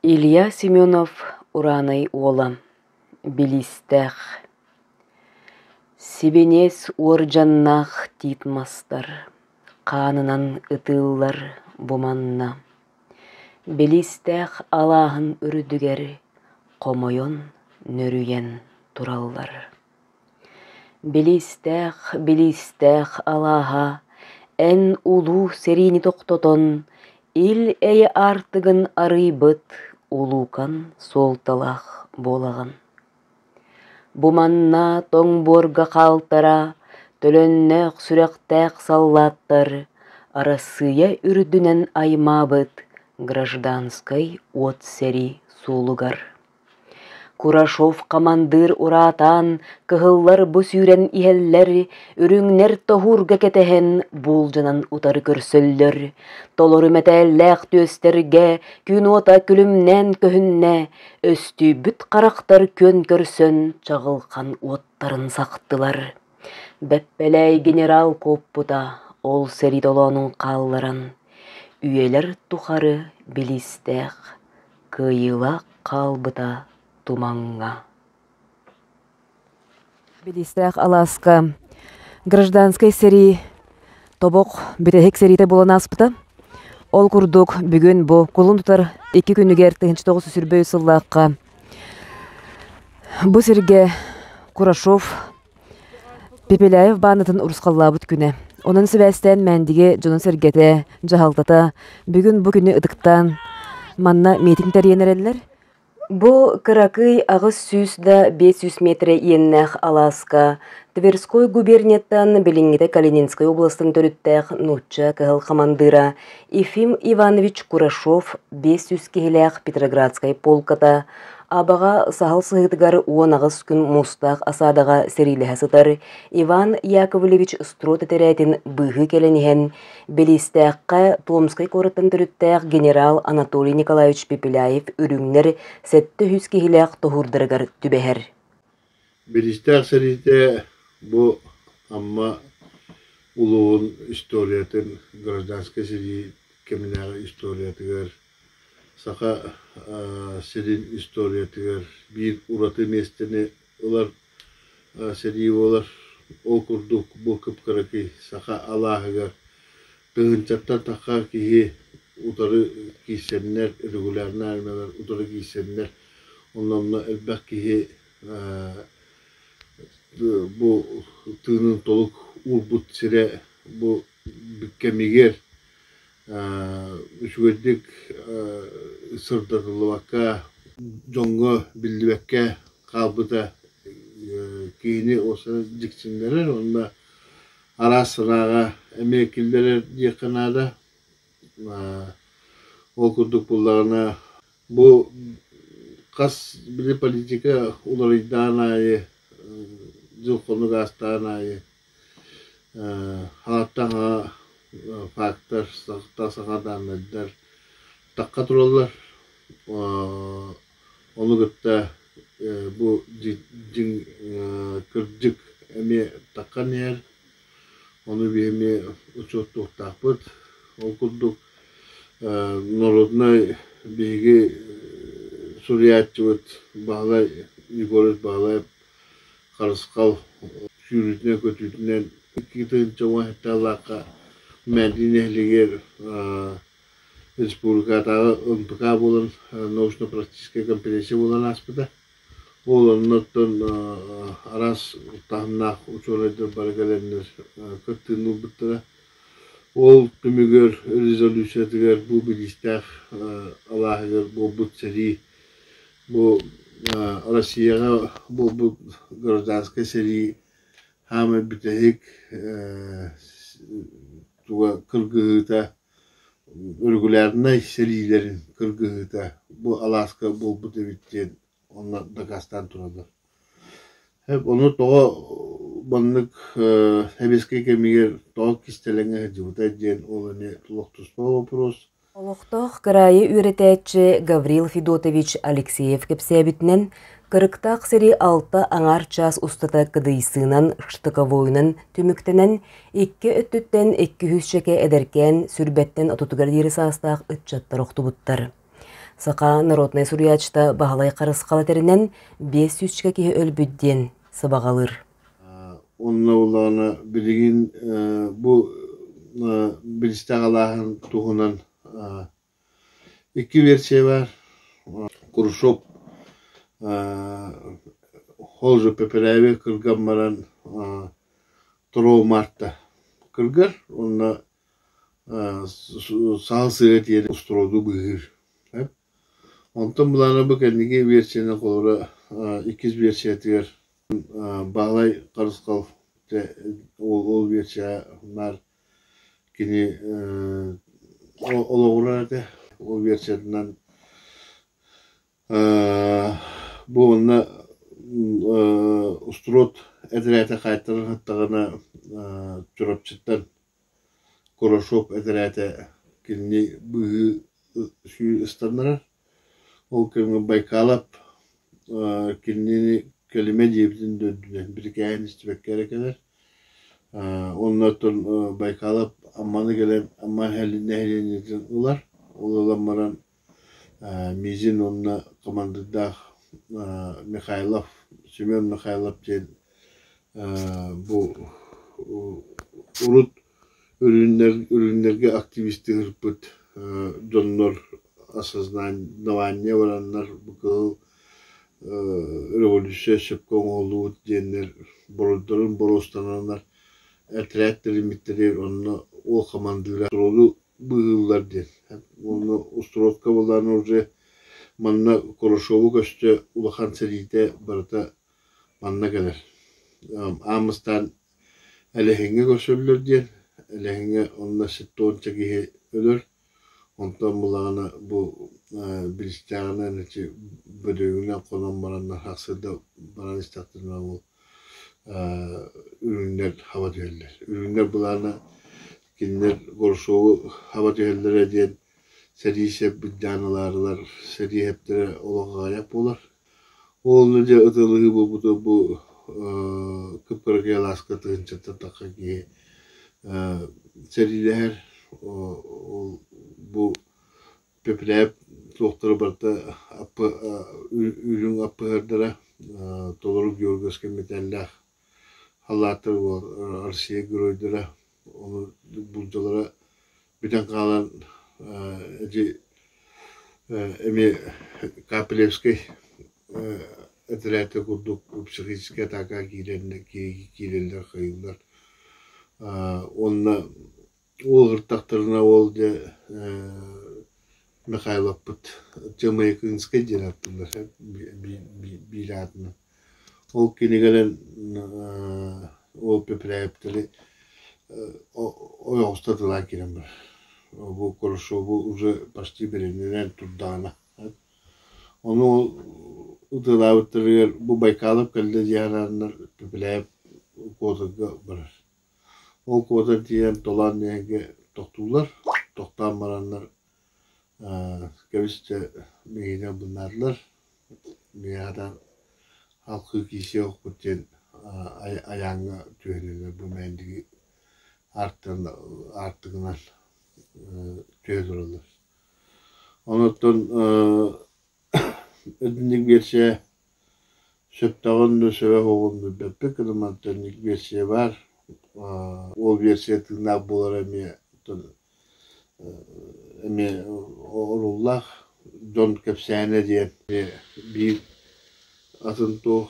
Илья Семенов Ураанай уола Билиистээх Сибиниэс уордьаннаах тиит мастар Хаанынан ытыыллар бу манна. Билиистээх алааһын үрдүгэр Хомойон нөрүйэн тураллар. Билиистээх, билиистээх алааһа, эн улуу сэриини тохтотон, ил-эйэ аартыгын арыйбыт улуукан суолталаах буолаҕын. Бу манна тоҥ буорга хаалтара, төлөннөөх сүрэхтээх саллааттар Арассыыйа үрдүнэн аймаабыт гражданскай уот сэрии суолугар. Курашов хамандыыр ураатаан, кыһыллар бу сүүрэн иһэллэр, үрүҥнэр тоһуурга кэтэһэн буулдьанан утары көрсөллөр. Толору мэтээллээх түөстэргэ күн уота күлүмнээн көһүннэ, өстүйбүт харахтар күөн көрсөн чаҕылхан уоттарын сахтылар. Бэппэлээй генерал куоппута ол сэрии толоонун хаалларан, үйэлэр тухары билиистээх Кыайыылаах хаалбыта тумаҥҥа. Билиистээх алааска гражданскай сэрии тобох бүтэһик сэриитэ буолан ааспыта. Ол курдук бүгүн бу кулун тутар икки күнүгэр 1923 сыллаахха бу сиргэ Курашов Пепеляев баанатын урусхаллаабыт күнэ. Онон сибээстээн Мээндиги дьоно-сэргэтэ, дьаһалтата бүгүн бу күнү ытыктаан манна миитин тэрийэн эрэллэр. Бу кыракый 800 да 500 метрэ иэннээх алааска Тверской губернияттан билиҥҥитэ Калининскай областын төрүттээх нуучча кыһыл хамандыыра Ефим Иванович Курашов 500 киһилээх Петроградскай полката Абаҕа саһыл сыһыытыгар 18 күн муустаах осадаҕа сэриилэһэ сытар Иван Яковлевич Строд этэрээтин быыһыы кэлэн иһэн, Билиистээххэ Томскай куораттан төрүттээх генерал Анатолий Николаевич Пепеляев үрүҥнэр 700 киһилээх тоһуурдарыгар түбэһэр. Билиистээх сэриитэ бу Амма улууһун историятын гражданскай сэрии кэминээҕи историятыгар Саха сирин историятыгар биир ураты миэстэни ылар сэрии буолар. Ол курдук бу кып-кыракый саха алааһыгар тыһыынчаттан тахха киһи утары киирсэннэр, регулярнай армиялар утары киирсэннэр, онно элбэх киһи бу тыынын толук уурбут сирэ бу кэмигэр үчүгэйдик сырдатыллыбакка, дьоҥҥо биллибэккэ хаалбыта киһини дьиксиннэрэр уонна араас санааҕа эмиэ киллэрэр диэххэ наада. Ол курдук буоллаҕына, бу хас били политика уларыйдаан аайы, дьыл-хонук аастаҕын аайы Хааттаҥа фактор саҥа дааннайдар тахха тураллар. Ону кытта бу дьиҥ кырдьык эмиэ таххан иһэр. Ону биһи эмиэ учуоттуохтаахпыт. Ол курдук народнай биһиги суруйааччыбыт Баһылай Егорович Баһылаев Харысхал сүүрүүтүнэн-көтүүтүнэн 2010 гектарлаахха Мээндиги нэһилиэгэр республикатааҕы НПК буолан научно-практическай конференция буолан ааспыта. Ол оннуттан араас таһымнаах учуонайдар бары кэлэннэр кыттыыны ылбыттара. Ол түмүгэр резолюциятыгар бу билиистээх алааһыгар буолбут сэрии Бу Россияҕа буолбут гражданскай сэрии хаамай бүтэһик туга кыргыһыыта регулярнай сэриилэрин кыргыһыыта бу алааска буолбут эбит диэн онно дакаастаан тураллар. Ону тоҕо маннык сэбиэскэй кэмигэр тоҕо кистэлэҥҥэ сылдьыбытай диэн ол эмиэ туох туспа вопрос. Олохтоох кыраайы үөрэтээччи Гаврил Федотович Алексеев кэпсээбитинэн, кырыктаах сири алта аҥаар чаас устата кыдыйсыынан, штыковойунан түмүктэнэн, икки өттүттэн икки сүүсчэкэ эдэркээн сүрбэттэн отутугар диэри саастаах ыччаттар охтубуттар. Саха народнай суруйааччыта Баһылай Харысхал этэринэн, 500 киһи өлбүт диэн сабаҕалыыр. Онно буоллаҕына билигин бу билистээх алааһын туһунан икки версия баар. Куршов Холжу Пепелээби кырган баран Троу Марта кыргар уонна саал сыыга тиийэн устуруоду быыһыыр. Онтон былаана бу кэнники версияны холобура иккис версиятыгар Баһылай Харысхал ол версия наар кини олоҕурар этэ. Ол версиятынан Бу уонна устуруот этэрээтэ хаайтаран сыттаҕына Чурапчыттан Курашов этэрээтэ кинини быыһыы ыстаннарар. Ол кэмҥэ Байкалов кинини кэлимэ диэбитин да үрдүнэн бирикээһин истибэккэ эрэ кэлэр. Уонна оттон Байкалов Амманы кэлэн Амма нэһилиэнньэтин ылар. Ол ылан баран Мизин уонна командирдаах Михайлов, Семен Михайлов диэн бу урут үрүҥнэргэ активистыырбыт дьоннор осознавание бараннар бу кыһыл революция сөпкө оҥоһуллубут диэннэр буруйдарын боруостананнар этэрээт тэриммиттэригэр онно ол хамандыыра быыһыыллар диэн. Уонна устуруопка былаан уже манна Курашову көстө улахан сэриитэ барыта манна кэлэр. Аамыстаан Элэһиҥҥэ көрсөллөр диэн. Элэһиҥҥэ онно сеттуонча киһи өлөр. Онтон булаҕына бу билистээҕинэн ити бөдөҥүнэн хонон бараннар сарсыарда баран истэхтэринэ ол үрүҥнэр хаба түһэллэр. Үрүҥнэр былаана Кинилэр Горшову хаба түһэллэрэ диэн сэрии сэп былдьаан ылаарылар, сэрии сэптэрэ олох аҕыйах буолар. Ол онно дьэ ытылыһыы буолбута бу кып-кыракый алааска тыһыынчаттан тахха киһи сэриилэһэр. Ол бу Пепелээп туохтара барыта үрүҥ аппыһардара толору Георгиевскай мэтээллээх халлааттар Россия геройдара ону булдалара бүтэн хаалан ити эмиэ Капелевскай этэрээтэ курдук психическэй атака киирэн киирэллэр хайыыллар уонна Уолуртахтарына ол дьэ Михайловпыт Чымыйыкынскай диэн ааттыыллар биир аатынан. Ол кинигэлэн ол Пепеляевтэри ойоҕосто тылаан киирэн барар. Бу Курашову уже почти бэлэмнэнэн турдаҕына. Ону ол ытыалаабыттарыгар бу Байкалов кэллэ дии санааннар Пепеляев куотарга барар. Ол куотан тиийэн толоон иһэргэ тохтууллар, тохтоон бараннар кэбис дьэ миигин албыннаатылар, миэхэ халкыы киирсиэ охпут диэн айааҥҥа түһэнэллэр бу Мээндиги аартыгынан түһэ тураллар. Онуттан Итинник биэрсийэ сөптөөҕүн да сөбө суоҕун билбэппит, гынан итинник биэрсийэ баар. Ол биэрсийэ тыыннаах буолара эмиэ эмиэ оруоллаах дьон кэпсээнэ диэн биир атын туох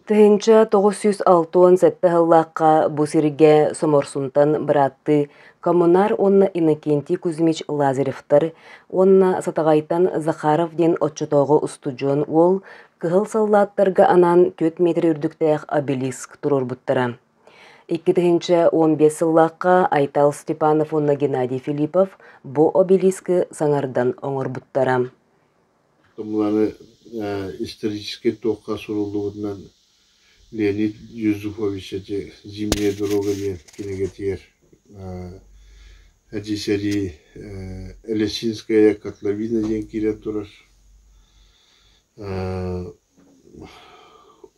1967 сыллаахха бу сиргэ Соморсунтан бырааттыы Коммунар уонна Иннокентий Кузьмич Лазаревтар уонна Сатаҕайтан Захаров диэн оччотооҕу устудьуон уол кыһыл саллааттарга анаан 4 метр үрдүктээх обелиск туруорбуттара. 2015 сыллаахха Айтал Степанов уонна Геннадий Филиппов бу обелискы саҥардан оҥорбуттара. Тумуланы историческай туохха суруллубутунан Леонид Юзуфович ити «Зимняя дорога» диэн кинигэтигэр эти сэрии Элесинская котловина диэн киирэн турар.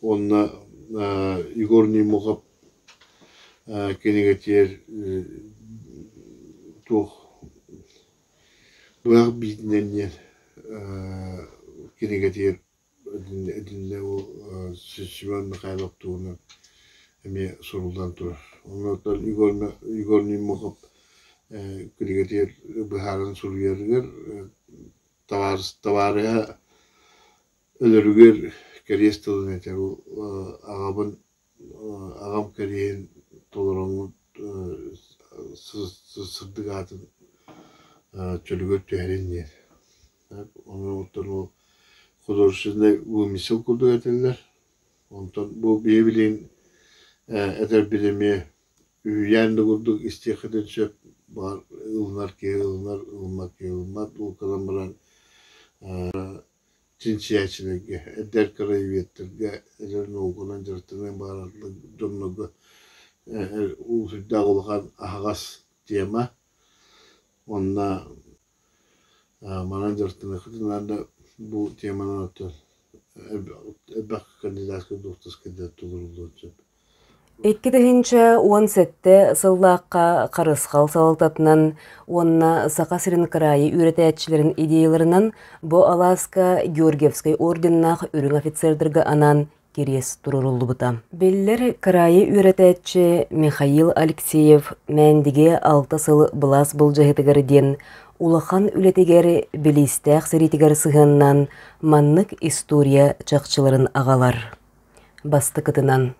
Уонна Егор Неймохов кинигэтигэр туох Быһах биитинэн диэн кинигэтигэр итиннэ ол Семен Михайлов туһунан эмиэ суруллан турар. Оннуттан Егор Неймохов кинигэтигэр быһааран суруйарыгар табаарыһа өлөрүгэр кэриэс тылын этэр аҕабын аҕам кэриэһин толороҥҥут сырдык аатын чөлүгэр түһэрин диэн. Онон ол художественнай вымысел курдук этэллэр. Онтон бу биһи билигин этэрбит эмиэ үһүйээн да курдук истиэххитин сөп, баҕар ылынар киһи ылынар, ылыммат киһи ылыммат. Ол гынан баран чинчийээччилэргэ, эдэр краеведтэргэ, эдэр науканан дьарыктаныан баҕарар дьоннорго сүрдээх улахан аһаҕас тема. Уонна манан дьарыктаныаххытын наада бу теманан оттон элбэх кандидатскай докторскай да толоруллуон сөп. 2017 сыллаахха Харысхал салалтатынан уонна Саха сирин кыраайы үөрэтээччилэрин идеяларынан бу алааска Георгиевскай орденнаах үрүҥ офицердарга анаан кириэс туруоруллубута. Биллэр кыраайы үөрэтээччи Михаил Алексеев Мээндиги алта сыл былаас былдьаһыытыгар диэн улахан үлэтигэр билиистээх сэриитигэр сыһыаннаан маннык история чахчыларын аҕалар. Бастакытынан,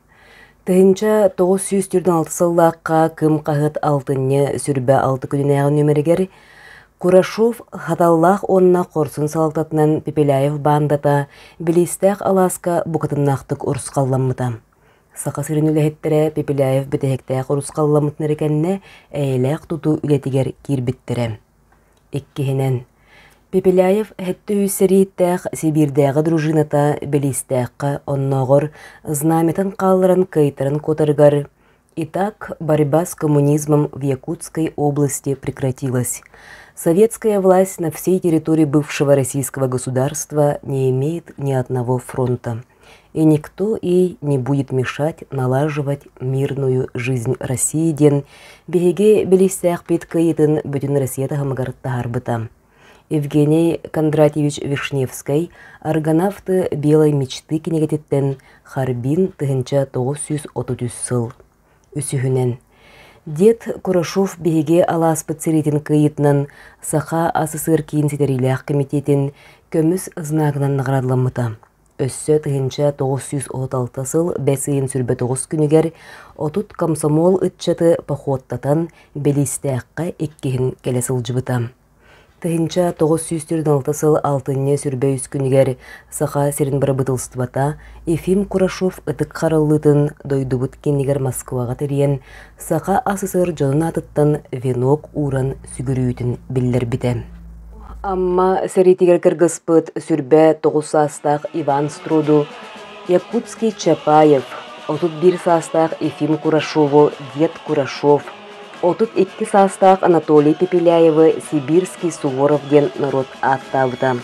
1946 сыллаахха Кым хаһыат алтынньы сүрбэ алты күнүнээҕи нүөмэригэр Курашов хаталлаах уонна хорсун салалтатынан Пепеляев баандата Билиистээх алааска букатыннаахтык урусхалламмыта. Саха сирин үлэһиттэрэ Пепеляев бүтэһиктээх урусхалламмытын эрэ кэннэ эйэлээх тутуу үлэтигэр киирбиттэрэ. Иккиһинэн, Пепеляев 700 сэрииттээх Сибиирдээҕи дружината Билиистээххэ оннооҕор знамятын хаалларан кыайтаран куотарыгар Итак, борьба с коммунизмом в Якутской области прекратилась. Советская власть на всей территории бывшего российского государства не имеет ни одного фронта. И никто ей не будет мешать налаживать мирную жизнь России диэн биһиги билиссээхпит кыайыытын бүтүн Россия таһымыгар таһаарбыта. Евгений Кондратьевич Вишневскай «Аргонавты белой мечты» кинигэтиттэн Харбин 1933 сыл. Үсүһүнэн, Дед Курашов биһиги алааспыт сэриитин кыайыытынан Саха АССР киин ситэриилээх кэмитиэтин көмүс знагынан наҕараадаламмыта. Өссө 1936 сыл бэс ыйын 29 күнүгэр 30 комсомол ыччаты походтатан Бэлиистээххэ иккиһин кэлэ сылдьыбыта. 1946 сыл алтынньы сүрбэ үс күнүгэр Саха сирин бырабыыталыстыбата Ефим Курашов ытык хараллыытын дойдубут киинигэр Москваҕа тэрийэн Саха АССР дьонун аатыттан венок ууран сүгүрүйүүтүн биллэрбитэ. Амма сэриитигэр кыргыспыт сүрбэ тоҕус саастаах Иван Струду, Якутский Чапаев, 31 саастаах Ефим Курашову Дед Курашов, 32 саастаах Анатолий Пепеляевы Сибирский Суворов диэн норуот ааттаабыта.